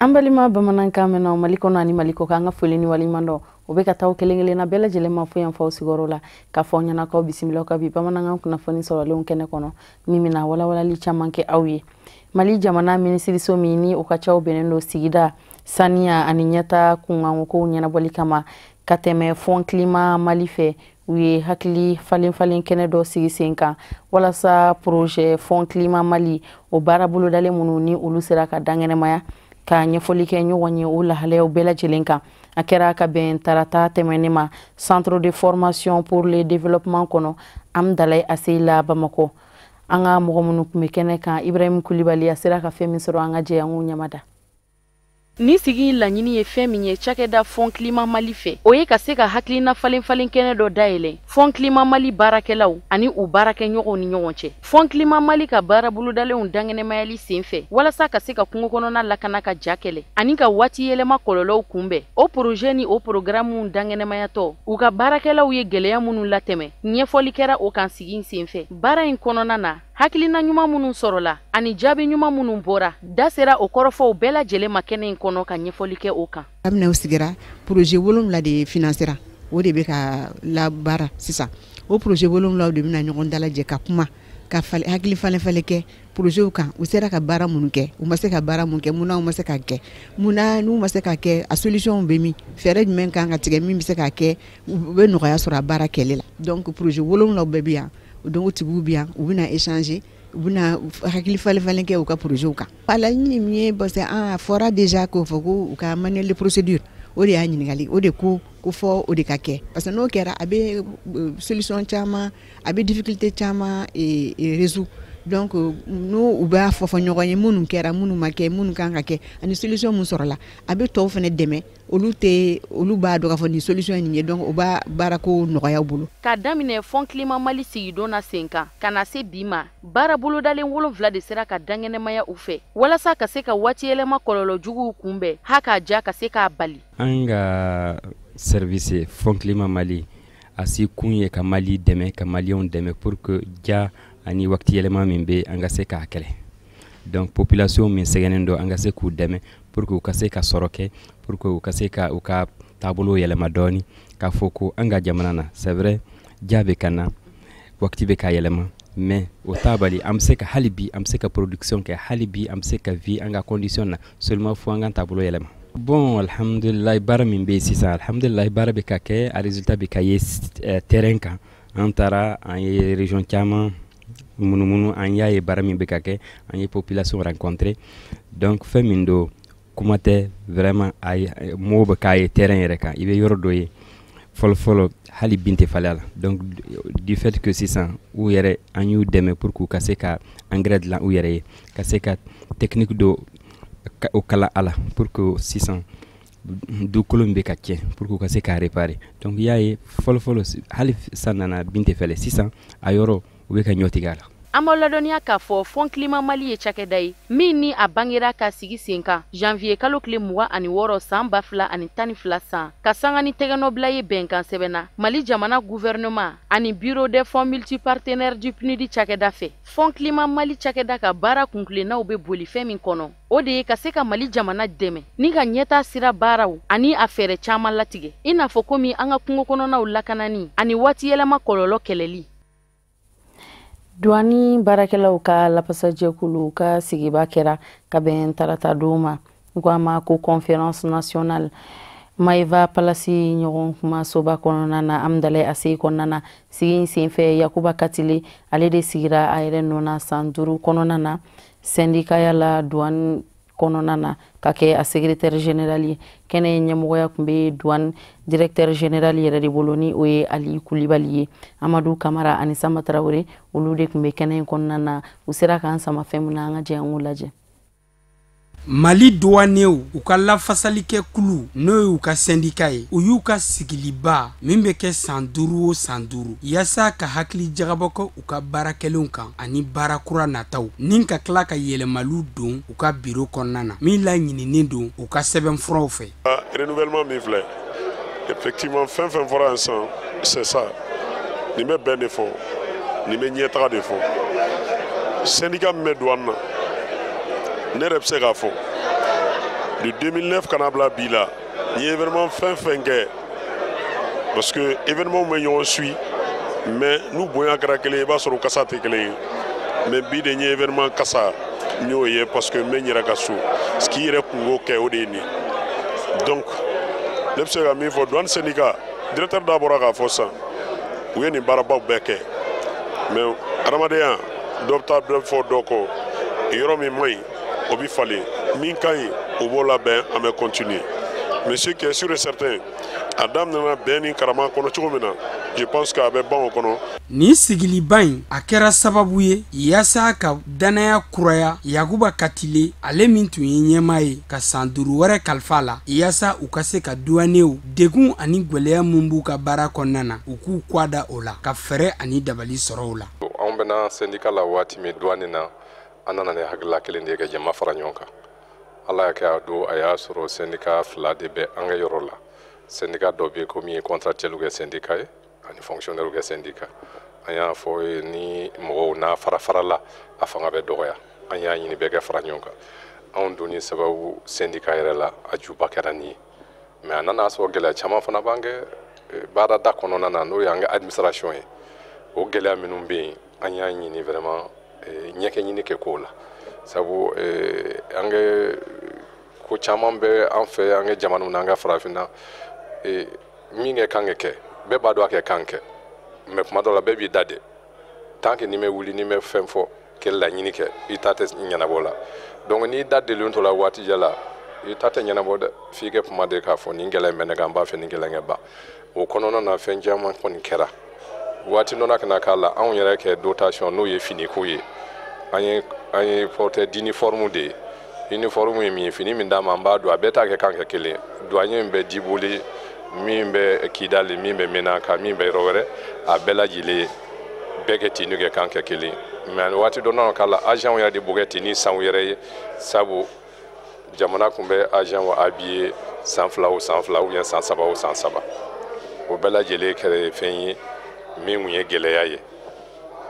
An balima bamanankan mɛnna Mali kɔnɔ ani Mali kɔ kan, an ka foli ni waleɲuman dɔn o bɛ ka taa kelen kelenna bɛɛ lajɛlen ma fo yan fɔ sigiyɔrɔ la, k'a fɔ aw ɲɛna k'aw bisimila ka bi bamanankan kunnafoni sɔrɔlenw kɛnɛ kɔnɔ, min bɛna walawalali caman kɛ aw ye. Mali jamana minisiriso min ni o ka caw bɛnnen don sigida saniya ani ɲɛta kunkankow ɲɛnabɔli kama ka tɛmɛ Fonds Climat Mali fɛ, u ye hakili falen falen kɛnɛ dɔ sigi sen kan walasa projet Fonds Climat Mali o baara bolodalen minnu ni olu sera ka dankɛnɛmaya, ka ɲɛfɔli kɛ ɲɔgɔn ye o lahalayaw bɛɛ lajɛlen kan. A kɛra ka bɛn tarata tɛmɛnen ma, Centre de formation pour le développement kɔnɔ, Amdalaye ACI la, Bamakɔ. An ka mɔgɔ minnu tun bɛ kɛnɛ kan, Ibrahim Kulibali, a sera ka fɛn min sɔrɔ, an ka jɛ an k'u ɲamada. Ni sigi laɲini ye fɛn min ye cakɛda Fonds Climat Mali fɛ, o ye ka se ka hakilina falen falen kɛnɛ dɔ dayɛlɛ Fonds Climat Mali baarakɛlaw ani u baarakɛɲɔgɔnw ni ɲɔgɔn cɛ, Fonds Climat Mali ka baara bolodalenw dankɛnɛmayali sen fɛ, walasa ka se ka kungo kɔnɔna lakana, ka ja kɛlɛ ani ka waati yɛlɛma kɔlɔlɔw kunbɛn. O projet ni o programme dankɛnɛmayatɔ, u ka baarakɛlaw ye gɛlɛya minnu latɛmɛ, ɲɛfɔli kɛra o kan sigi sen fɛ. Baara in kɔnɔna na, hakilina ɲuman minnu sɔrɔla ani jaabi ɲuman minnu bɔra, da sera o kɔrɔfɔw bɛɛ lajɛlen ma kɛnɛ in kɔnɔ, ka ɲɛfɔli kɛ o kan. Kabini u sigira, projet 7 de financera, o de bɛ ka labaara sisan. O projet 7 de bɛna ɲɔgɔn dalajɛ ka kuma, ka hakili falen falen kɛ projet kan, u sera ka baara minnu kɛ, u ma se ka baara mun kɛ, munna u ma se ka kɛ, munna n'u ma se ka kɛ, a solution bɛ min, fɛɛrɛ jumɛn kan ka tigɛ min bɛ se ka kɛ u bɛ nɔgɔya sɔrɔ a baara kɛli la. Donc projet 7 bɛɛ bɛ yan, donc tigiw bɛ yan, u bɛna échanger, u bɛna hakili falen falen kɛ u ka projet kan. A laɲini min ye, parce que an a fɔra déjà k'o fɔ ko u ka manuel de procédure, o de y'a ɲininkali, o de ko ko fɔ o de ka kɛ, parce que n'o kɛra, a bɛ solution caman, a bɛ difficulté caman résoudre. Donc n'u u b'a fɔ fɔ ɲɔgɔn ye minnu kɛra, minnu ma kɛ, minnu kan ka kɛ ani solution mun sɔrɔla, a bɛ tɔw fana dɛmɛ, olu tɛ olu b'a dɔn k'a fɔ nin solution ye nin ye, donc o b'a baarako nɔgɔya u bolo. K'a daminɛ Fonds Climat Mali sigidon na sen kan ka na se bi ma, baara bolodalen 7 de sera ka dankɛnɛmaya u fɛ walasa ka se ka waati yɛlɛma kɔlɔlɔ juguw kunbɛn, ha k'a ja ka se k'a bali. An ka service Fonds Climat Mali a si kun ye ka Mali dɛmɛ, ka Maliyɛnw dɛmɛ pour que ja ani waati yɛlɛma min bɛ, an ka se k'a kɛlɛ. Donc population min sɛgɛnnen don, an ka se k'u dɛmɛ pour que u ka se ka sɔrɔ kɛ, pour que u ka se ka u ka taabolo yɛlɛma dɔɔni, k'a fɔ ko an ka jamana na, c'est vrai, ja bɛ ka na, waati bɛ ka yɛlɛma, mais o t'a bali an bɛ se ka, hali bi an bɛ se ka production kɛ, hali bi an bɛ se ka vie an ka condition na, seulement fo an ka taabolo yɛlɛma. Bon, alhamdulilayi, baara min bɛ yen sisan, alhamdulilayi, baara bɛ ka kɛ, a résultat bɛ ka ye terrain kan. An taara, an ye région caman munumunu, an y'a ye baara min bɛ ka kɛ, an ye population rencontrer. Donc fɛn min don, kuma tɛ, vraiment, a ye mɔgɔw bɛ k'a ye terrain yɛrɛ kan. I bɛ yɔrɔ dɔ ye, fɔlɔ fɔlɔ hali bin tɛ falen a la. Donc du fait que sisan u yɛrɛ, an y'u dɛmɛ pour que u ka se ka engrais dilan u yɛrɛ ye, ka se ka technique dɔ o kala a la, pour que sisan dugukolo min bɛ ka tiɲɛ, pour que u ka se k'a réparer. Donc i y'a ye, fɔlɔ fɔlɔ hali san nana bin tɛ fɛlɛ, sisan a yɔrɔ u bɛ ka ɲɔ tigɛ a la. An b'aw ladɔnniya k'a fɔ Fonds Climat Mali ye cakɛda ye min ni a bangera ka sigi sen kan janvier kalo tile 26 san 2012 san, ka sanga ni tɛgɛnɔbila ye bɛnkan sɛbɛnna Mali jamana gouvernement ani Bureau des fonds multipartenaires du PNUD cakɛda fɛ. Fonds Climat Mali cakɛda ka baara kuntilennaw bɛ boli fɛn min kɔnɔ, o de ye ka se ka Mali jamana dɛmɛ ni ka ɲɛta sira baaraw ani a fɛɛrɛ caman latigɛ, i n'a fɔ komi an ka kungo kɔnɔnaw lakanani ani waati yɛlɛma kɔlɔlɔ kɛlɛli. Douane baarakɛlaw ka lafasajɛkulu ka sigiba kɛra ka bɛn tarata don ma, u ko a ma ko conférence nationale, Maeva Palasi ɲɔgɔn kumasoba kɔnɔna na, Amdalaye ACI kɔnɔna na. Sigi in senfɛ, Yakuba Katile, ale de sigira a yɛrɛ nɔ na san 5 kɔnɔna na syndicaya la douane kɔnɔna na, ka kɛ a secrétaire général ye. Kɛnɛ ɲɛmɔgɔya tun bɛ douane directeur général yɛrɛ de bolo, ni o ye Ali Kulibali ye. Amadu Kamara ani Samba Tarawele, olu de tun bɛ kɛnɛ in kɔnɔna na. U sera k'an sama fɛn min na, an ka jɛ an k'o lajɛ. Mali douaniers, u ka lafasalikɛ kulu, n'o y'u ka syndicat ye, u y'u ka sigiliba min bɛ kɛ san 5 o san 5, yaasa ka hakili jagabɔ kɛ u ka baara kɛlenw kan ani baara kura nataw, ni ka tila ka yɛlɛmaliw don u ka biro kɔnɔna na min laɲininen don u ka sɛbɛnfuraw fɛ. Renouvellement min filɛ, effectivement, fɛn fɛn fɔra yan sisan, c'est ça. Nin bɛ bɛn de fɔ, nin bɛ ɲɛtaga de fɔ. Syndicat min bɛ douane na, ne yɛrɛ bɛ se k'a fɔ De 2009 ka na bila bi la, n ye événement fɛn fɛn kɛ, parce que événement bɛ ɲɔgɔn suit, mais n'u bonya kɛra kelen ye, i b'a sɔrɔ u kasa tɛ kelen ye. Mais bi de, n ye événement kasa n y'o ye, parce que n bɛ n yɛrɛ ka so k'i yɛrɛ kungo kɛ, o de ye nin. Donc ne bɛ se ka min fɔ, douane syndicat directeur da bɔra k'a fɔ sisan, u ye nin baarabaw bɛɛ kɛ, mais adamadenya, dɔ bɛ taa dɔ fɔ dɔ kɔ. Yɔrɔ min man ɲi, o bɛ falen, min ka ɲi, o b'o labɛn, an bɛ continuer. Mais ce qui est sûr et certain, a daminɛna bɛn ni karama kɔnɔ cogo min na, je pense que a bɛ ban o kɔnɔ. Nin sigiliba in, a kɛra sababu ye yaasa ka dannaya kuraya Yakuba Katile, ale min tun ye ɲɛmaa ye, ka san 5 wɛrɛ kalifa la, yaasa u ka se ka duwanew degun ani gwɛlɛya min b'u ka baara kɔnɔna na, u k'u kwa da o la, ka fɛɛrɛ ani dabali sɔrɔ o la. Anw bɛna syndicat la waati min douane na, an nana ni hakilila kelen de ye, ka jama fara ɲɔgɔn kan. Ala y'a kɛ, a don a y'a sɔrɔ syndicat fila de bɛ an ka yɔrɔ la. Syndicat dɔ bɛ yen ko min ye contractuel kɛ syndicat ye, ani fonctionnaire kɛ syndicat. An y'a fɔ ni mɔgɔw n'a fara farala, a fanga bɛ dɔgɔya. An y'a ɲini bɛɛ ka fara ɲɔgɔn kan. Anw donni sababu syndicat yɛrɛ la, a juba kɛra nin ye. Mais a nana sɔrɔ gɛlɛya caman fana b'an kɛ baarada kɔnɔna na, n'o y'an ka administration ye. O gɛlɛya minnu bɛ yen, an y'a ɲini vraiment ɲɛkɛ ɲini kɛ k'o la, sabu an kɛ ko caman bɛ an fɛ, an ka jamanaw n'an ka farafinna, min kɛ kan ka kɛ, bɛɛ b'a dɔn a kɛ kan kɛ, mais kuma dɔ la bɛɛ b'i da de. Tant que n'i ma wuli, n'i ma fɛn fɔ kɛ, laɲini kɛ, i ta tɛ ɲɛnabɔ la. Donc n'i da delen to la waati jan la, i ta tɛ ɲɛnabɔ dɛ. F'i kɛ kuma de k'a fɔ nin gɛlɛya in bɛ ne kan, n b'a fɛ nin gɛlɛya in ka ban. O kɔnɔna na, fɛn caman kɔni kɛra. Waati nɔ ka na k'a la, anw yɛrɛ kɛ dotation, n'o ye finiko ye. An ye porteur d'uniforme de ye. Uniforme ye min ye, fini min d'a ma, an b'a don, a bɛɛ t'a kɛ kan kɛ kelen. Douanier min bɛ Diboli, min bɛ Kidali, min bɛ Menaka, min bɛ yɔrɔ wɛrɛ, a bɛɛ lajɛlen bɛɛ kɛ tenue kɛ kan kɛ kelen. Mais waati dɔ nana k'a la, agent yɛrɛ de b'o kɛ tenue san u yɛrɛ ye, sabu jamana tun bɛ agent habillé san 2 o san 2, ou bien san 3 o san 3. O bɛɛ lajɛlen kɛra fɛn ye min tun ye gɛlɛya ye.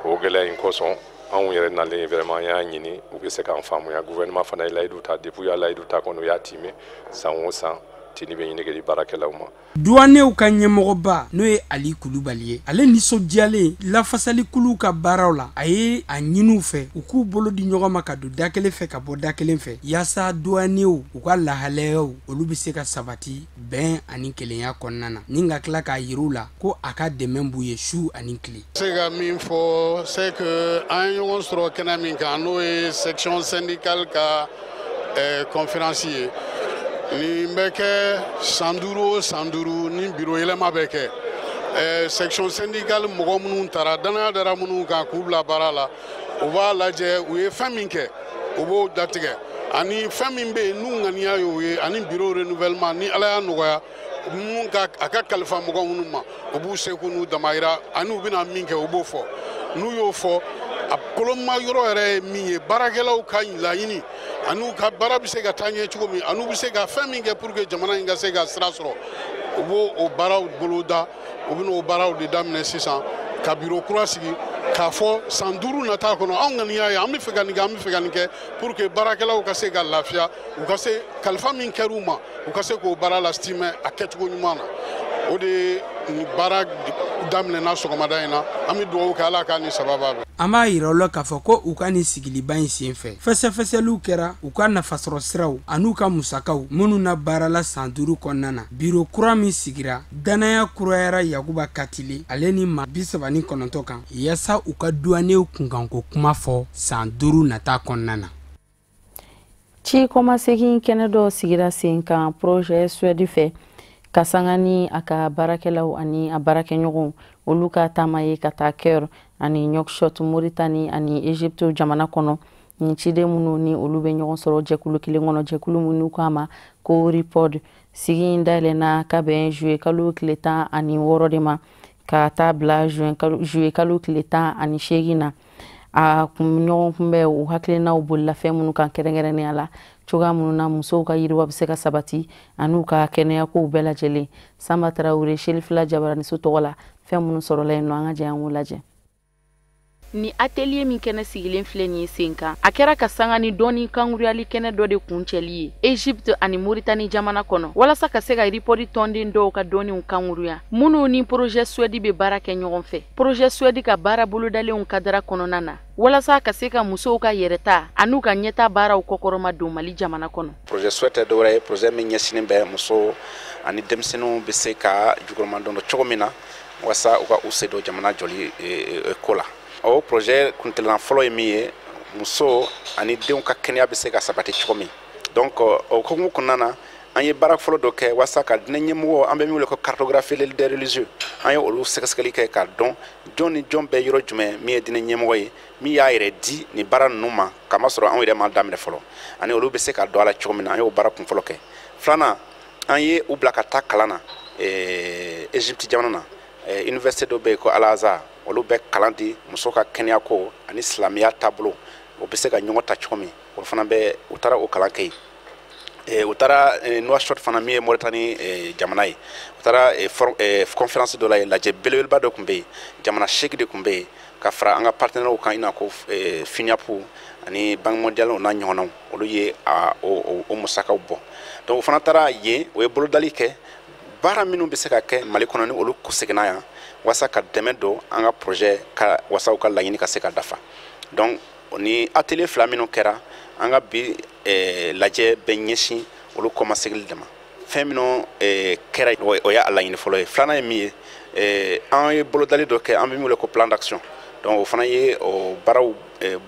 O gɛlɛya in kosɔn, anw yɛrɛ nalen vraiment, an y'a ɲini u bɛ se k'an faamuya. Gouvernement fana ye layidu ta. Depuis u y'a layidu ta kɔni, u y'a timɛ, san o san tenue bɛ ɲini ka di baarakɛlaw ma. Duwanew ka ɲɛmɔgɔba, n'o ye Ali Kulubali ye, ale nisɔndiyalen lafasalikuluw ka baaraw la, a ye a ɲini u fɛ u k'u bolo di ɲɔgɔn ma, ka don da kelen fɛ, ka bɔ da kelen fɛ, yaasa duwanew u ka lahalayaw, olu bɛ se ka sabati bɛn ani kelenya kɔnɔna na, ni ka tila k'a yir'u la ko a ka dɛmɛ b'u ye su ani tile. Se ka min fɔ, c'est que an ye ɲɔgɔn sɔrɔ kɛnɛ min kan, n'o ye section syndicale ka conférence ye. Nin bɛ kɛ san 5 o san 5, ni biro yɛlɛma bɛ kɛ. Section syndicale mɔgɔ minnu taara, danaya dara minnu kan k'u bila baara la, u b'a lajɛ u ye fɛn min kɛ, u b'o datigɛ, ani fɛn min bɛ yen n'u ŋaniya y'o ye, ani bureau renouvellement, ni Ala y'a nɔgɔya mun ka a ka kalifa mɔgɔ minnu ma, u b'u seko n'u damayira, ani u bɛna min kɛ, u b'o fɔ. N'u y'o fɔ, a kolonma yɔrɔ yɛrɛ ye min ye, baarakɛlaw ka laɲini ani u ka baara bɛ se ka taa ɲɛ cogo min, ani u bɛ se ka fɛn min kɛ pour que jamana in ka se ka sira sɔrɔ, u b'o o baaraw boloda. U bɛna o baaraw de daminɛ sisan, ka biro kura sigi, k'a fɔ san 5 nata kɔnɔ, anw ŋaniya ye, an bɛ fɛ ka nin kɛ, an bɛ fɛ ka nin kɛ, pour que baarakɛlaw ka se ka lafiya, u ka se kalifa min kɛr'u ma, u ka se k'o baara lastimɛ a kɛcogo ɲuman na. O de ye nin baara daminɛna sɔgɔmada in na. An bɛ dugawu kɛ, Ala k'a ni sababa bɛn. An b'a yira u la k'a fɔ ko u ka nin sigiliba in sen fɛ, fɛsɛfɛsɛliw kɛra u ka nafasɔrɔ siraw an'u ka musakaw minnu na baarala san 5 kɔnɔna na. Biro kura min sigira, dannaya kurayara Yakuba Katile, ale ni maa 39 kan, yaasa u ka duwanew kunkanko kuma fɔ san 5 nata kɔnɔna na. Ci kɔmasegin kɛnɛ dɔ sigira sen kan Projet Suède fɛ, ka sanga ni a ka baarakɛlaw ani a baarakɛɲɔgɔnw, olu ka taama ye ka taa Caire ani Nouakchott, Mauritanie ani Egypte jamana kɔnɔ. Nin ciden minnu ni olu bɛ ɲɔgɔn sɔrɔ jɛkulu kelen kɔnɔ, jɛkulu minnu k'a ma ko RIPOD. Sigi in dayɛlɛnna ka bɛn juillet kalo tile 16 de ma, ka taa bila juillet kalo tile 18 na. A kun ɲɔgɔn kunbɛn, u hakilinaw bolila fɛn minnu kan kɛrɛnkɛrɛnnenya la, cogoya minnu na musow ka yiriwa bɛ se ka sabati an'u ka kɛnɛyakow bɛɛ lajɛlen. Sanba Tarawele, Selifila Jabaraniso tɔgɔ la, fɛn minnu sɔrɔla yen nɔ, an ka jɛ an k'o lajɛ. Ni atelier min kɛnɛ sigilen filɛ nin ye sen kan, a kɛra ka sanga ni dɔɔni kankuruyali kɛnɛ dɔ de kuncɛli ye Egypte ani Mauritanie jamana kɔnɔ, walasa ka se ka RIPOD tɔnden dɔw ka dɔɔniw kankuruya minnu ni projet SUED bɛ baara kɛ ɲɔgɔn fɛ. Projet SUED ka baara bolodalenw kadara kɔnɔna na, walasa ka se ka musow ka yɛrɛta an'u ka ɲɛta baaraw kɔkɔrɔma don Mali jamana kɔnɔ. Projet SUED tɛ dɔwɛrɛ ye, projet min ɲɛsinnen bɛ muso ani denmisɛnninw bɛ se ka jukɔrɔmadon cogo min na walasa u ka u sen don jamana jɔli ko la. O projet kuntilenna fɔlɔ ye min ye, muso ani denw ka kɛnɛya bɛ se ka sabati cogo min. Donc o hukumu kɔnɔna na, an ye baara fɔlɔ dɔ kɛ walasa ka diinɛ ɲɛmɔgɔ, an bɛ min wele ko cartographie des religieux, an ye olu sɛgɛsɛgɛli kɛ k'a dɔn jɔn ni jɔn bɛ yɔrɔ jumɛn min ye diinɛ ɲɛmɔgɔ ye, min y'a yɛrɛ di nin baara ninnu ma, kamasɔrɔ anw yɛrɛ m'a daminɛ fɔlɔ, ani olu bɛ se ka don a la cogo min na. An y'o baara kun fɔlɔ kɛ. Filanan, an ye u bila ka taa kalan na Egypte jamana na, université dɔ bɛ yen ko Al-Azhar, olu bɛ kalan di muso ka kɛnɛya ko ani silamɛya taabolo, o bɛ se ka ɲɔgɔn ta cogo min, o fana bɛ u taara o kalan kɛ yen. U taara Nouakchott fana min ye Mauritanie jamana ye, u taara conférence dɔ la yen, lajɛ belebeleba dɔ tun bɛ yen, jamana 8 de tun bɛ yen ka fara an ka partenaires kan, i n'a ko FINUAP ani Banque mondiale o n'a ɲɔgɔnnaw, olu ye o musakaw bɔ. Donc o fana taara yen, o ye bolodali kɛ baara minnu bɛ se ka kɛ Mali kɔnɔ ni olu seginna yan walasa ka dɛmɛ don an ka projet ka walasa u ka laɲini ka se ka dafa. Donc ni atelier fila minnu kɛra, an ka bi lajɛ bɛ ɲɛsin olu kɔmasegili de ma. Fɛn minnu kɛra, o y'a laɲini fɔlɔ ye. Filanan ye min ye, an ye bolodali dɔ kɛ, an bɛ min wele ko plan d'action. Donc o fana ye o baaraw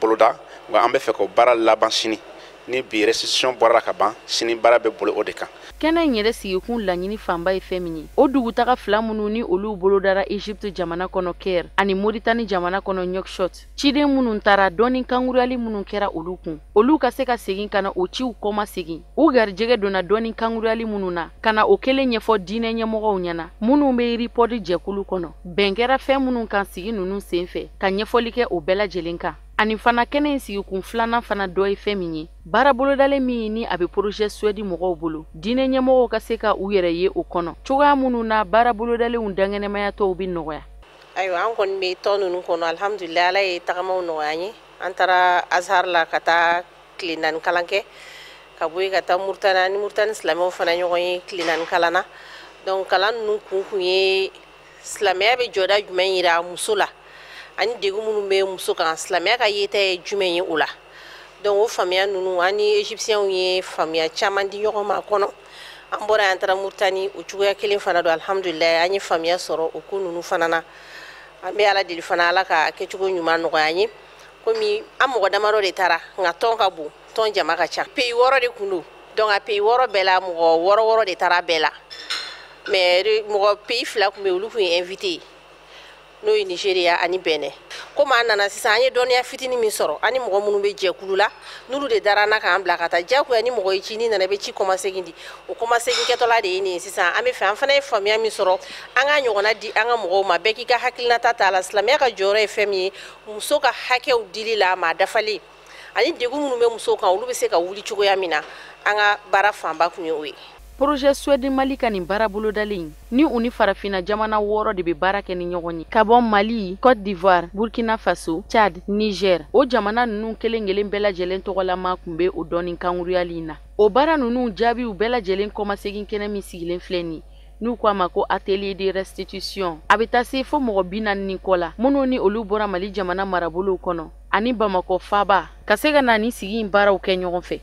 boloda, nka an bɛ fɛ k'o baara laban sini. Ni bi restitution bɔra ka ban, sini baara bɛ boli o de kan. Kɛnɛ in yɛrɛ sigikun laɲini fanba ye fɛn min ye, o dugutaga fila minnu ni olu bolodara Egypte jamana kɔnɔ Caire ani Mauritanie jamana kɔnɔ Nouakchott, ciden minnu taara, dɔɔni kankuruyali minnu kɛra olu kun, olu ka se ka segin ka na o ciw kɔma segin. U garijɛgɛ donna dɔɔni kankuruyali minnu na, ka na o kelen ɲɛfɔ diinɛ ɲɛmɔgɔw ɲɛna minnu bɛ RIPOD jɛkulu kɔnɔ. Bɛn kɛra fɛn minnu kan sigi ninnu senfɛ, ka ɲɛfɔli kɛ o bɛɛ lajɛlen kan. Ani fana kɛnɛ in sigikun filanan fana dɔ ye fɛn min ye, baara bolodalen min ni a bɛ projet SUED mɔgɔw bolo, diinɛ ɲɛmɔgɔw ka se ka u yɛrɛ ye o kɔnɔ cogoya minnu na baara bolodalenw dankɛnɛmayatɔw bɛ nɔgɔya. Ayiwa, an kɔni bɛ tɔn ninnu kɔnɔ, alhamdulilayi, Ala ye tagamaw nɔgɔya an ye. An taara Azhar la ka taa tile 4 kalan kɛ, ka bɔ yen ka taa Mauritanie ni Mauritanie silamɛw fana ɲɔgɔn ye tile 4 kalan na. Donc kalan ninnu kun ye silamɛya bɛ jɔda jumɛn yira muso la, ani degun minnu bɛ muso kan, silamɛya ka yeta ye jumɛn ye o la. Donc o faamuya ninnu, an ni égyptiens ye faamuya caman di ɲɔgɔn ma kɔnɔ. An bɔra yan, an taara Mauritanie, o cogoya kelen fana don, alhamdulilayi, an ye faamuya sɔrɔ o ko ninnu fana na. An bɛ Ala deli fana, Ala ka kɛcogo ɲuman nɔgɔya an ye. Komi an mɔgɔ damadɔ de taara, nka tɔn ka bon, tɔn jama ka ca. Pays 6 de kun don, donc a pays 6 bɛɛ la, mɔgɔ 6 6 de taara bɛɛ la. Mais mɔgɔ pays 2 tun bɛ yen, olu tun ye invité ye, n'o ye Nigeria ani Benin. Komi an nana sisan, an ye dɔnniya fitinin min sɔrɔ, an ni mɔgɔ minnu bɛ jɛkulu la, n'olu de dara an na k'an bila ka taa. Diyagoya ni mɔgɔ ye ci, n'i nana i bɛ ci kɔmasegin di, o kɔmasegin kɛtɔla de ye nin ye sisan. An bɛ fɛ an fana ye faamuya min sɔrɔ, an k'a ɲɔgɔnna di an ka mɔgɔw ma, bɛɛ k'i ka hakilinata t'a la. Silamɛya ka jɔyɔrɔ ye fɛn min ye muso ka hakɛw dili la a ma dafalen, ani degun minnu bɛ musow kan, olu bɛ se ka wuli cogoya min na, an ka baara fanba kun ye o ye. Projet SUED Mali ka nin baara bolodalen ni u ni farafinna jamana 6 de bɛ baara kɛ ni ɲɔgɔn ye, ka bɔ Mali, Côte d'Ivoire, Burkina Faso, Tchad, Niger. O jamana ninnu kelen kelen bɛɛ lajɛlen tɔgɔlama tun bɛ o dɔɔni kankuruyali in na. O baara ninnu jaabiw bɛɛ lajɛlen kɔmasegin kɛnɛ min sigilen filɛ nin, n'u ko a ma ko atelier de restitution, a bɛ taa se fo mɔgɔ 40 ni kɔ la, minnu ni olu bɔra Mali jamana marabolow kɔnɔ ani Bamakɔ faaba, ka se ka na ni sigi in baaraw kɛ ɲɔgɔn fɛ.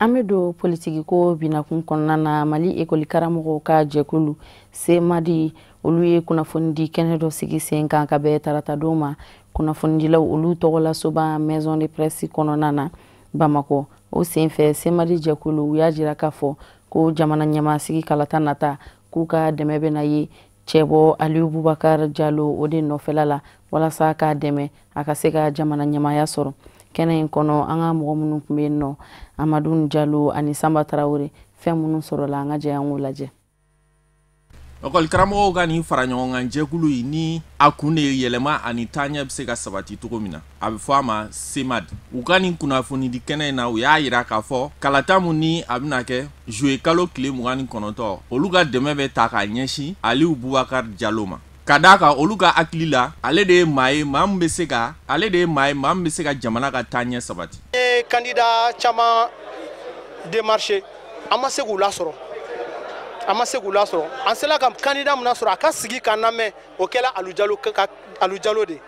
An bɛ don politiki ko binakun kɔnɔna na. Mali ekɔli karamɔgɔw ka jɛkulu SEMADI, olu ye kunnafonidi kɛnɛ dɔ sigi sen kan ka bɛn taratadon ma, kunnafonidilaw olu tɔgɔlasoba maison de presse kɔnɔna na Bamakɔ. O senfɛ, SEMADI jɛkulu u y'a jira k'a fɔ ko jamana ɲɛmaasigi kalata nata, k'u ka dɛmɛ bɛna ye cɛbɔ Aliyu Bubakar Jalo o de nɔfɛla la, walasa k'a dɛmɛ a ka se ka jamana ɲɛmaaya sɔrɔ. Kɛnɛ in kɔnɔ, an ka mɔgɔ minnu tun bɛ yen nɔ, Amadu Jalo ani Sanba Tarawele, fɛn minnu sɔrɔla, an ka jɛ an k'o lajɛ. Ɔkɔlikaramɔgɔw ka nin fara ɲɔgɔn kan jɛkulu in ni a kun de ye yɛlɛma ani taaɲɛ bɛ se ka sabati cogo min na, a bɛ fɔ a ma SEMAD. U ka nin kunnafonidi kɛnɛ in na, u y'a yira k'a fɔ kalata mun ni a bɛna kɛ juillet kalo tile 29, olu ka dɛmɛ bɛ ta k'a ɲɛsin Aliyu Bubakar Jalo ma. Ka d'a kan olu ka hakili la, ale de ye maa ye maa min bɛ se ka ale de ye maa ye maa min bɛ se ka jamana ka taaɲɛ sabati. Candidat caman démarché, an ma se k'u lasɔrɔ, an ma se k'u lasɔrɔ. An sera ka candidat mun lasɔrɔ a ka sigi k'an lamɛn, o kɛla Alu Jalo ka Alu Jalo de.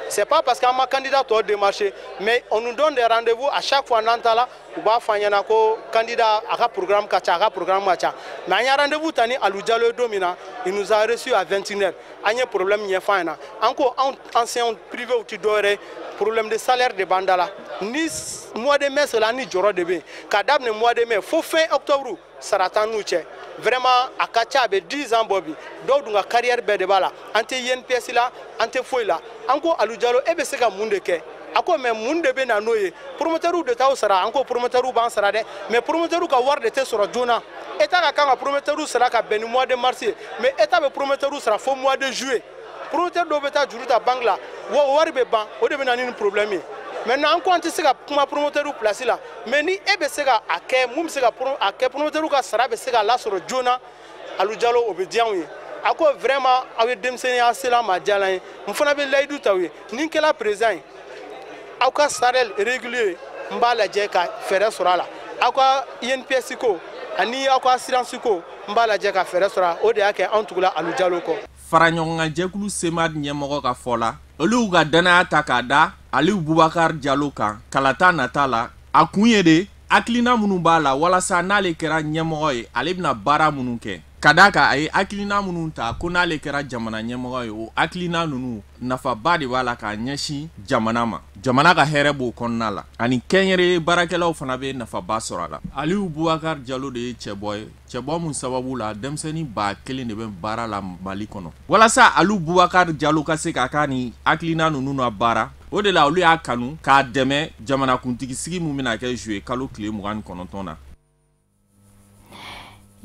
C'est pas parce qu'an ma candidat tɔ démarché, mais on nous donne des rendez-vous à chaque fois. N'an taara, u b'a fɔ an ɲɛna ko candidat a ka programme ka ca, a ka programme ka ca. Mais an ye rendez-vous ta ni Alu Jalo ye don min na, il nous a reçu à 21h. An ye problème ɲɛfɔ a ɲɛna. An ko anw enseignants privés ti dɔwɛrɛ ye, problème de salaire de b'an da la. Ni mois de mai sera, an ni jɔrɔ de bɛ yen. Ka daminɛ mois de mai fo fin octobre, sara t'an n'u cɛ. Vraiment, a ka ca, a bɛ 10 ans bɔ bi. Dɔw dun ka carrière bɛɛ de b'a la. An tɛ INPS la, an tɛ foyi la. An ko Alu Jalo, e bɛ se ka mun de kɛ? A ko mais mun de bɛ na n'o ye? Promoteur de t'aw sara. An ko promoteur b'an sara dɛ, mais promoteur ka wari de tɛ sɔrɔ joona. État ka kan ka promoteur sara ka bɛn ni mois de mars ye, mais état bɛ promoteur sara fo mois de juillet. Promoteur dɔw bɛ taa juru ta banque la, wa wari bɛ ban, o de bɛ na ni nin problème ye. Maintenant, an ko an tɛ se ka kuma promoteur place la, mais ni e bɛ se ka a kɛ, mun bɛ se ka a kɛ promoteur ka sara bɛ se ka lasɔrɔ joona, Alu Jalo, o bɛ diya anw ye. A ko vraiment, aw ye denmisɛnninya sela ma diyala n ye. N fana bɛ layidu ta u ye, ni n kɛla président ye, aw ka salaire régulier, n b'a lajɛ ka fɛɛrɛ sɔrɔ a la. Aw ka INPS ko ani aw ka assurance ko, n b'a lajɛ ka fɛɛrɛ sɔrɔ a la. O de y'a kɛ anw tugula Alu Jalo kɔ. Fara ɲɔgɔnkan jɛkulu CMAD ɲɛmɔgɔ ka fɔ la, olu y'u ka danaya ta k'a da Aliyu Bubakari Jalo kan kalata nata la. A kun ye de hakilina minnu b'a la walasa n'ale kɛra ɲɛmɔgɔ ye, ale bɛna baara minnu kɛ. Ka d'a kan a ye hakilina minnu ta ko n'ale kɛra jamana ɲɛmɔgɔ ye, o hakilina ninnu nafaba de b'a la k'a ɲɛsin jamana ma. Jamana ka hɛrɛ b'o kɔnɔna la, ani kɛnyɛrɛye baarakɛlaw fana bɛ nafaba sɔrɔ a la. Aliyu Bubakari Jalo de ye cɛbɔ ye, cɛbɔ mun sababu la denmisɛnnin 1000 de bɛ baara la Mali kɔnɔ. Walasa Aliyu Bubakari Jalo ka se k'a ka nin hakilina ninnu na baara, o de la olu y'a kanu k'a dɛmɛ jamanakuntigi sigi mun bɛna kɛ juillet kalo tile 29 na.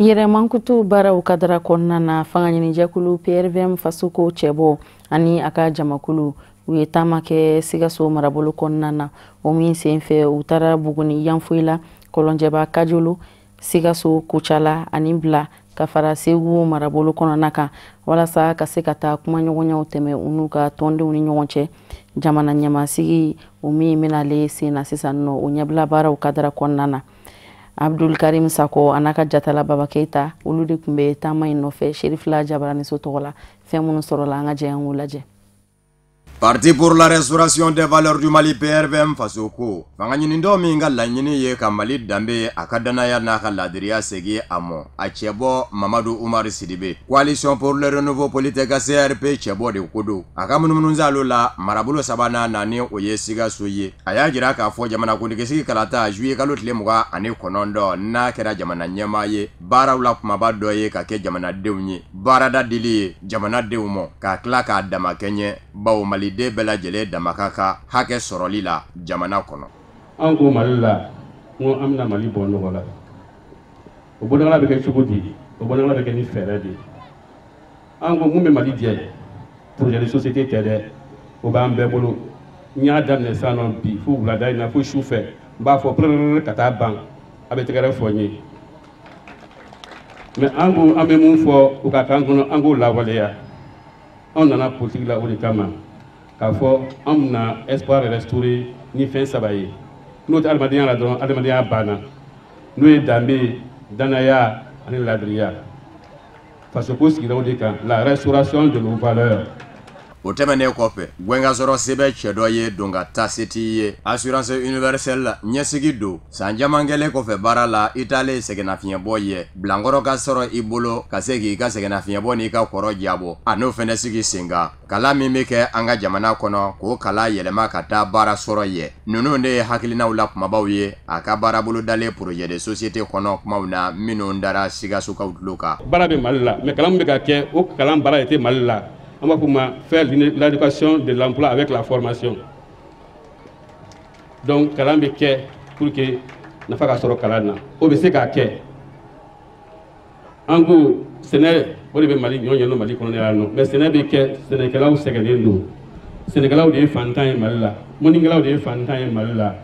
Yɛrɛ mankutu baaraw kadara kɔnɔna na, fanga ɲinijɛkulu PRVM Fasoko cɛbɔ ani a ka jamakulu, u ye taama kɛ Sikaso marabolo kɔnɔna na. O min senfɛ, u taara Buguni, Yanfoyila, Kɔlɔnjɛba, Kajolo, Sikaso, Kucala ani Bila, ka fara Segu marabolo kɔnɔna kan, walasa ka se ka taa kumaɲɔgɔnyaw tɛmɛ u n'u ka tɔndenw ni ɲɔgɔn cɛ. Jamana ɲɛmasigi o min bɛnale sen na sisan nɔ, o ɲɛbila baaraw kadara kɔnɔna na. Abdul Karim Sako a n'a ka jatala Baba Keyita, olu de tun bɛ taama in nɔfɛ Serifila Jabaraniso tɔgɔ la. Fɛn minnu sɔrɔla, an ka jɛ an k'u lajɛ. Parti pour la restauration des valeurs du Mali, PRVM Fasoko, fanga ɲinidɔ min ka laɲini ye ka Mali danbe, a ka danaya n'a ka ladiriya segin a mɔ, a cɛbɔ Mamadu Umaru Sidibe, Coalition pour le renouveau politique CRP cɛbɔ de ko don. A ka munumunusaalo la marabolo sabanan na, ni o ye Sikaso ye, a y'a jira k'a fɔ jamanakuntigi kalata juillet kalo tile 29, n'a kɛra jamana ɲɛmaa ye, baaraw la kumaba dɔ ye ka kɛ jamanadenw ye baarada dili ye jamanadenw ma, ka tila k'a dama kɛɲɛ, bawo maliden bɛɛ lajɛlen dama ka kan hakɛ sɔrɔli la jamana kɔnɔ. An ko Mali la n ko an bɛna Mali bɔ nɔgɔ la. O bɔnɔgɔla bɛ kɛ cogo di? O bɔnɔgɔla bɛ kɛ ni fɛɛrɛ de ye. An ko mun bɛ Mali jɛ? Projet de société tɛ dɛ, o b'an bɛɛ bolo. N y'a daminɛ sisan nɔ bi fo wulada in na, fo su fɛ, n b'a fɔ pɛrɛrɛrɛ ka taa ban, a bɛ tɛgɛrɛ fɔ n ye. Mais an ko an bɛ mun fɔ u ka kan kɔnɔ, an k'o lawaleya. Anw nana politique la o de kama, k'a fɔ an bɛna espoir restaurer ni fɛn saba ye. N'o tɛ adamadenya la dɔrɔn, adamadenya banna. N'o ye danbe, danaya ani ladiriya. Fasoko sigira o de kan, la restauration de nos valeurs. O tɛmɛnen kɔfɛ, gɛnkasɔrɔ sɛbɛn cɛ dɔ ye don ka taa se t'i ye, assurance universelle ɲɛsigi don. San caman kɛlen kɔfɛ baara la, i taalen sɛgɛnnafiɲɛbɔ ye, bilankɔrɔ ka sɔrɔ i bolo ka se k'i ka sɛgɛnnafiɲɛbɔ n'i ka kɔrɔ jabɔ, a n'o fɛnɛ sigi sen kan. Kalan min bɛ kɛ an ka jamana kɔnɔ, k'o kalan yɛlɛma ka taa baara sɔrɔ ye, ninnu de ye hakilinaw la kumabaw ye a ka baarabolo dalen projet de société kɔnɔ, kumaw na minnu dara Sikasokaw tulo kan. Baara bɛ Mali la, mais kalan min bɛ ka kɛ, o kalan baara de tɛ Mali la. An b'a fɔ ma faire l'éducation de l'emploi avec la formation. Donc kalan bɛ kɛ pour que nafa ka sɔrɔ kalan na, o bɛ se k'a kɛ. An ko sɛnɛ, o de bɛ Mali ɲɔ ɲɛnɔ Mali kɔnɔ yan nɔ, mais sɛnɛ bɛ kɛ, sɛnɛkɛlaw sɛgɛnnen don. Sɛnɛkɛlaw de ye fantan ye Mali la, mɔnikɛlaw de ye fantan ye Mali la,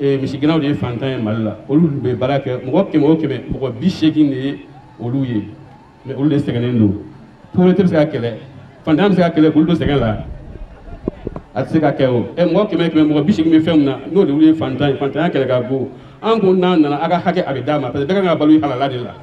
misigɛnnaw de ye fantan ye Mali la. Olu bɛ baara kɛ, mɔgɔ 100 o 100, mɔgɔ 80 de ye olu ye, mais olu de sɛgɛnnen don. Pauvreté bɛ se ka kɛlɛ. Fantanya bɛ se ka kɛlɛ k'olu don sɛgɛn la, a tɛ se ka kɛ o. Ɛ mɔgɔ 100 100 mɔgɔ 80 bɛ fɛn min na, n'o de ye fantan ye, fantanya kɛlɛ ka go. An ko n'an nana, a ka hakɛ a bɛ d'a ma, parce que bɛɛ kan ka balo i halala de la.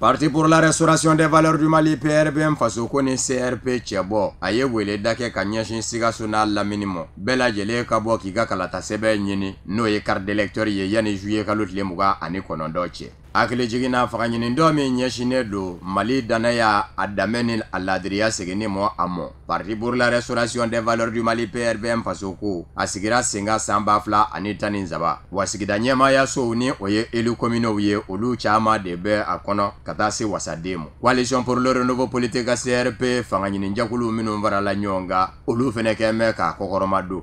Parti pour la restauration des valeurs du Mali PRVM Fasoko ni CRP cɛbɔ, a ye weleda kɛ ka ɲɛsin Sikaso n'a lamini ma, bɛɛ lajɛlen ka bɔ k'i ka kalata sɛbɛn ɲini, n'o ye carte d'électeur ye, yanni juillet kalo tile 29 cɛ. Hakili jiginna fanga ɲini dɔ min ɲɛsinnen don Mali danaya, a danbe ni a ladiriya seginni ma a mɔ. Parti pour la restauration des valeurs du Mali PRVM Fasoko, a sigira sen kan san 2013. Wa sigida ɲɛmaayasow, ni o ye élus communaux ye, olu caman de bɛ a kɔnɔ ka taa se wasaden ma. Coalition pour le renouveau politique CRP, fanga ɲini jɛkulu minnu farala ɲɔgɔn kan, olu fɛnɛ kɛn bɛ k'a kɔkɔrɔma don.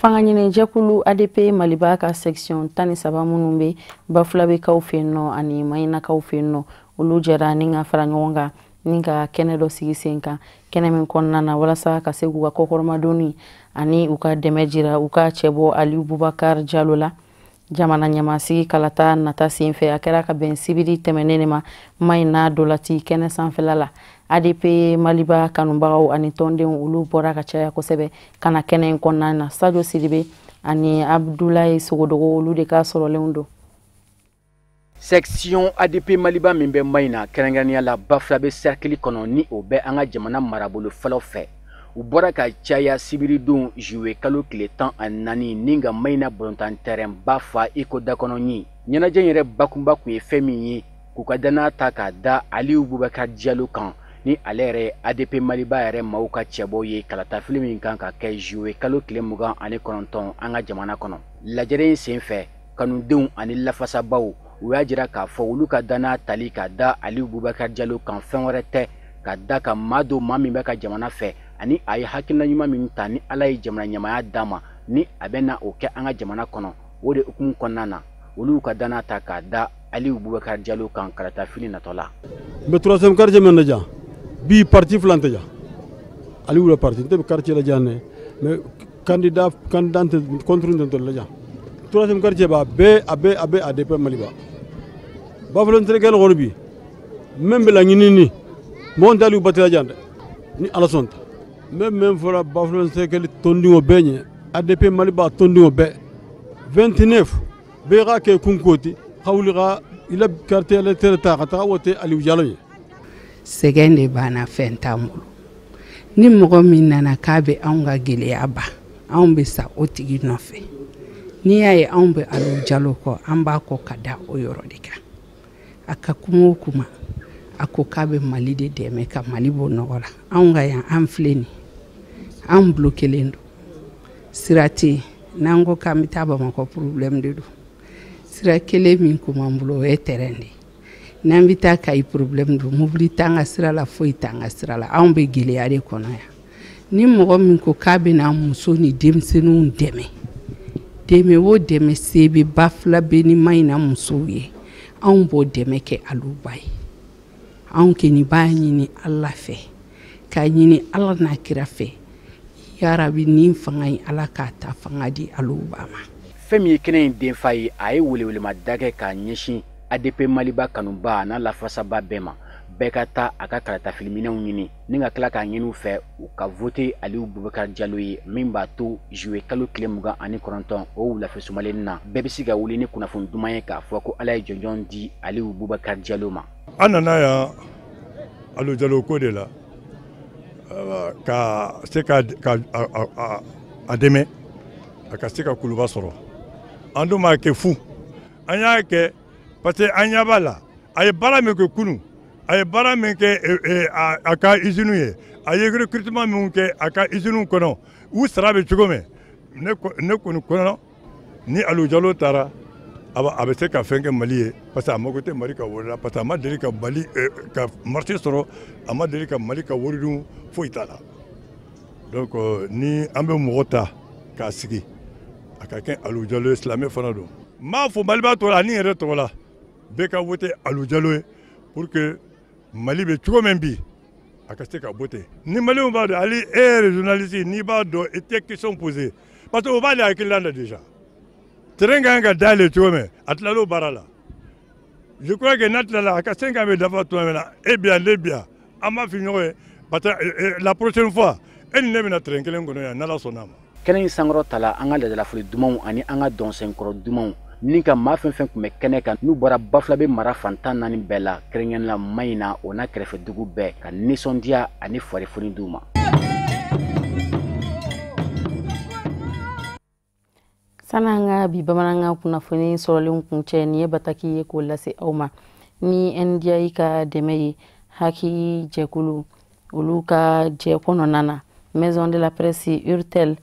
Fanga ɲinijɛkulu ADP Maliba ka section 13 minnu bɛ Bafulabekaw fɛ yen nɔ ani Mayinakaw fɛ yen nɔ, olu jɛra ni ka fara ɲɔgɔn kan ni ka kɛnɛ dɔ sigi sen kan, kɛnɛ min kɔnɔna na walasa ka se k'u ka kɔkɔrɔmadonni ani u ka dɛmɛ jira u ka cɛbɔ Aliyu Bubakar Jalo la jamana ɲɛmasigi kalata nata senfɛ. A kɛra ka bɛn sibiri tɛmɛnen de ma Mayina dolati kɛnɛ sanfɛla la. ADP Maliba kanubagaw ani tɔndenw, olu bɔra ka caya kosɛbɛ ka na kɛnɛ in kɔnɔna na. Sadio Sidibe ani Abdoulaye Sogodogo, olu de ka sɔrɔlenw don. Section ADP Maliba min bɛ Mayina, kɛrɛnkɛrɛnnenya la Bafulabe cercle kɔnɔ, ni o bɛ an ka jamana marabolo fɔlɔ fɛ, u bɔra ka caya sibiridon juillet kalo tile 14 ni ka Mayina balontan terrain ba fa i ko dakɔnɔ ɲin. Ɲɛnajɛ in yɛrɛ bakunba tun ye fɛn min ye, k'u ka danaya ta k'a da Aliyu Bubakar Jalo kan, ni ale yɛrɛ ye ADP Maliba yɛrɛ maaw ka cɛbɔ ye kalatafili min kan ka kɛ juillet kalo tile 29 an ka jamana kɔnɔ. Lajɛrɛ in senfɛ, kanudenw ani lafasabaw, u y'a jira k'a fɔ olu ka danaya tali ka da Aliyu Bubakar Jalo kan fɛn wɛrɛ tɛ ka da ka maa don, maa min bɛ ka jamana fɛ, ani a ye hakilina ɲuman min ta ni Ala ye jamana ɲɛmaaya d'a ma, ni a bɛ na o kɛ an ka jamana kɔnɔ. O de hukumu kɔnɔna na, olu ka danaya ta k'a da Aliyu Bubakar Jalo kan kalatafili natɔ la. N bɛ troisième quartier min na jan bi, parti filan tɛ jan, Aliyu la parti n tɛ quartier la jan dɛ, mais candidat tɛ contre tɛ la jan. Troisième quartier ba bɛɛ, a bɛɛ, a bɛɛ ADP Maliba Bafulon terikɛ kɔni bi min bɛ laɲini ni mɔgɔ tɛ Aliyu batira jan dɛ, ni Ala sɔn ta. N bɛ min fɔra Bafulon terikɛ tɔndenw bɛɛ ɲɛ, ADP Maliba tɔndenw bɛɛ, 29 bɛɛ ka kɛ kunkoti ka wuli ka i la carte électeur ta ka taga wote Aliyu Jalo ye. Sɛgɛn de banna, fɛn t'an bolo. Ni mɔgɔ min nana k'a bɛ anw ka gɛlɛya ban, anw bɛ sa o tigi nɔfɛ. N'i y'a ye anw bɛ Aliyu Jalo kɔ, an b'a kɔ ka da o yɔrɔ de kan. A ka kuma o kuma, a ko k'a bɛ Mali de dɛmɛ ka Mali bɔ nɔgɔ la. Anw ka yan, an filɛ nin, an bloquelen don, sira tɛ yen. N'an ko k'an bɛ taa Bamakɔ, problème de don. Sira kelen min kun b'an bolo, o ye terrain de ye. N'an bɛ taa Kayi, problème don, mobili t'an ka sira la, foyi t'an ka sira la. Anw bɛ gɛlɛya de kɔnɔ yan. Ni mɔgɔ min ko k'a bɛna muso ni denmisɛnninw dɛmɛ, dɛmɛ o dɛmɛ se bɛ Bafulabe ni Mayina musow ye, anw b'o dɛmɛ kɛ Aluba ye. Anw kɔni b'a ɲini Ala fɛ, k'a ɲini Ala n'a kira fɛ, yarabi nin fanga in, Ala k'a ta fanga di Aluba ma. Fɛn min ye kɛnɛ in denfa ye, a ye welewelema da kɛ k'a ɲɛsin ADP Maliba kanuba n'a lafasaba bɛɛ ma, bɛɛ ka taa a ka kalatafiliminɛnw ɲini ni ka tila k'a ɲini u fɛ u ka vote Aliyu Bubakar Jalo ye, min b'a to juillet kalo tile 29, o wulafɛ sumalen na, bɛɛ bɛ se ka wuli ni kunnafoni duman ye k'a fɔ ko Ala ye jɔnjɔn di Aliyu Bubakar Jalo ma. An nana yan Aliyu Jalo ko de la, ka se ka a dɛmɛ a ka se ka kuluba sɔrɔ. An dun m'a kɛ fu, an y'a kɛ parce que an ɲɛ b'a la, a ye baara min kɛ kunun, a ye baara min kɛ a ka usine ye, a ye recrutement min kɛ a ka usine kɔnɔ, u sara bɛ cogo min, ne kɔni kɔnɔ ni Aliyu Jalo taara, a bɛ se ka fɛn kɛ Mali ye, parce que a mago tɛ Mali ka wari la, parce que a ma deli ka Mali ka marché sɔrɔ, a ma deli ka Mali ka wari dun, foyi t'a la. Donc ni an bɛ mɔgɔ ta k'a sigi, a ka kɛ Aliyu Jalo ye, silamɛ fana don. N b'a fɔ Maliba tɔgɔ la ani n yɛrɛ tɔgɔ la, bɛɛ ka voter Aliyu Jalo ye pour que Mali bɛ cogo min bi, a ka se ka bɔ ten. Ni Maliyɛnw b'a dɔn, hali e yɛrɛ journaliste, n'i b'a dɔn, i tɛ question poser, parce que o b'ale hakilila la déjà. Terrain kan ka dayɛlɛ cogo min, a tilal'o baara la. Je crois que n'a tilala, a ka 5 ans bɛ dafa tuma min na, e bi yan, ne bi yan, an b'a fɔ ɲɔgɔn ye. Parce que la prochaine fois e ni ne bɛna train kelen kɔnɔ yan, n'Ala sɔnna a ma. Kɛnɛ in sankɔrɔ tala an ka laadalafoli dumanw ani an ka dɔnsenkɔrɔ dumanw ni ka maa fɛn fɛn tun bɛ kɛnɛ kan n'u bɔra Bafulabe mara fan 14 bɛɛ la, kɛrɛnkɛrɛnnenya la Mayina o n'a kɛrɛfɛ dugu bɛɛ, ka nisɔndiya ani farifoni d'u ma. San'an ka bi bamanankan kunnafoni sɔrɔlenw kuncɛ, nin ye bataki ye k'o lase aw ma ni NDI ka dɛmɛ ye haki jɛkulu olu ka jɛ kɔnɔna na, Maison de la Presse, Urtel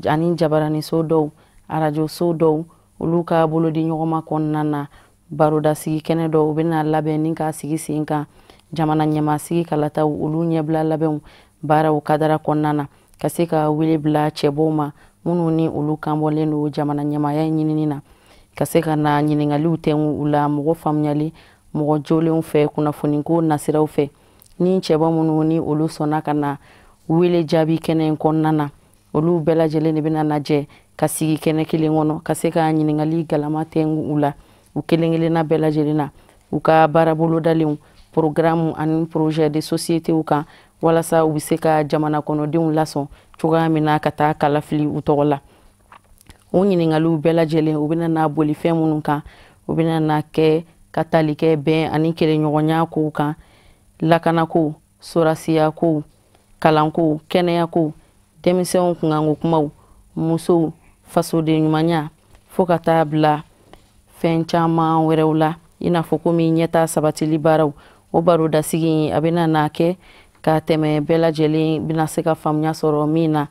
ani jabaraniso dɔw, arajoso dɔw, olu ka bolodi ɲɔgɔnma kɔnɔna na, barodasigi kɛnɛ dɔw u bɛna labɛn ni k'a sigi sen kan jamana ɲɛmaasigi kalataw olu ɲɛbila labɛnw baaraw kadara kɔnɔna na, ka se ka wele bila cɛbɔw ma minnu ni olu kanbɔlen don jamana ɲɛmaaya ɲinini na, ka se ka na ɲininkaliw tɛngu u la mɔgɔ faamuyali mɔgɔ jolenw fɛ kunnafoniko nasiraw fɛ. Ni cɛbɔ minnu ni olu sɔnna ka na wele jaabi kɛnɛ in kɔnɔna na, olu bɛɛ lajɛlen de bɛna lajɛ ka sigi kɛnɛ kelen kɔnɔ ka se ka ɲininkali galama tɛngu u la u kelen kelenna bɛɛ lajɛlen na, u ka baara bolodalenw, programme ani projet de société kan, walasa u bɛ se ka jamana kɔnɔdenw lasɔn cogoya min na ka taa kalafili u tɔgɔ la. O ɲininkaliw bɛɛ lajɛlen u bɛna na boli fɛn minnu kan, u bɛna na kɛ ka tali kɛ bɛn ani kelenɲɔgɔnya kow kan, lakanako, sorasiya kow, kalanko, kɛnɛyako, denmisɛnw kunkanko kumaw, musow, fasoden ɲumanya, fo ka taa bila fɛn caman wɛrɛw la, i n'a fɔ komi ɲɛta sabatili baaraw. O barodasigi a bɛna na kɛ ka tɛmɛ bɛɛ lajɛlen bɛna se ka faamuya sɔrɔ min na,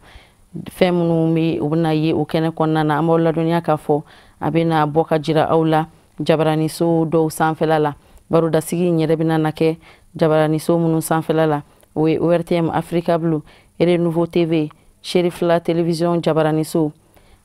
fɛn minnu bɛ u bɛna ye o kɛnɛ kɔnɔna na. An b'aw ladɔnniya k'a fɔ a bɛna bɔ ka jira aw la jabaraniso dɔw sanfɛla la. Barodasigi in yɛrɛ bɛna na kɛ jabaraniso minnu sanfɛla la, o ye ORTM, Africa Blue, Renouveau TV, Cherifla Télévision jabaraniso,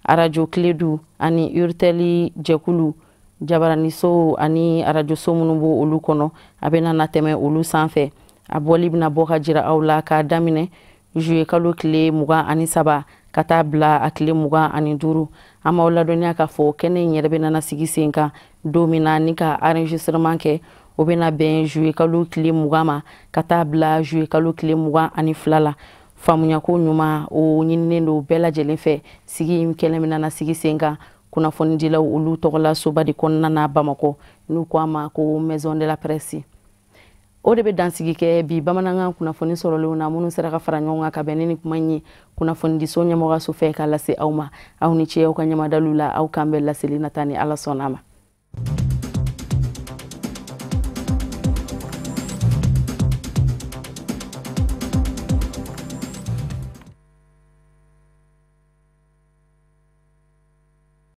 arajo Kledu ani Urteli jɛkulu jabaraniso ani arajoso minnu b'o olu kɔnɔ, a bɛna na tɛmɛ olu sanfɛ. A bɔli bɛna bɔ ka jira aw la k'a daminɛ juillet kalo tile 23 ka taa bila a tile 25. An b'aw ladɔnniya k'a fɔ kɛnɛ in yɛrɛ bɛna na sigi sen kan don min na ni ka enregistrement kɛ, o bɛna bɛn juillet kalo tile 20 ma ka taa bila juillet kalo tile 22 la. Faamuyako ɲuman o ɲininen don bɛɛ lajɛlen fɛ. Sigi in kɛnɛ bɛna na sigi sen kan kunnafonidilaw olu tɔgɔla soba de kɔnɔna na Bamakɔ, n'u ko a ma ko Maison de la Presse. O de bɛ dansigi kɛ bi bamanankan kunnafoni sɔrɔlenw na minnu sera ka fara ɲɔgɔn kan ka bɛn ni nin kuma in ye kunnafonidiso ɲɛmɔgɔyaso fɛ k'a lase aw ma. Aw ni ce aw ka ɲɛmadalu la, aw k'an bɛn laseli nata ni Ala sɔnna a ma.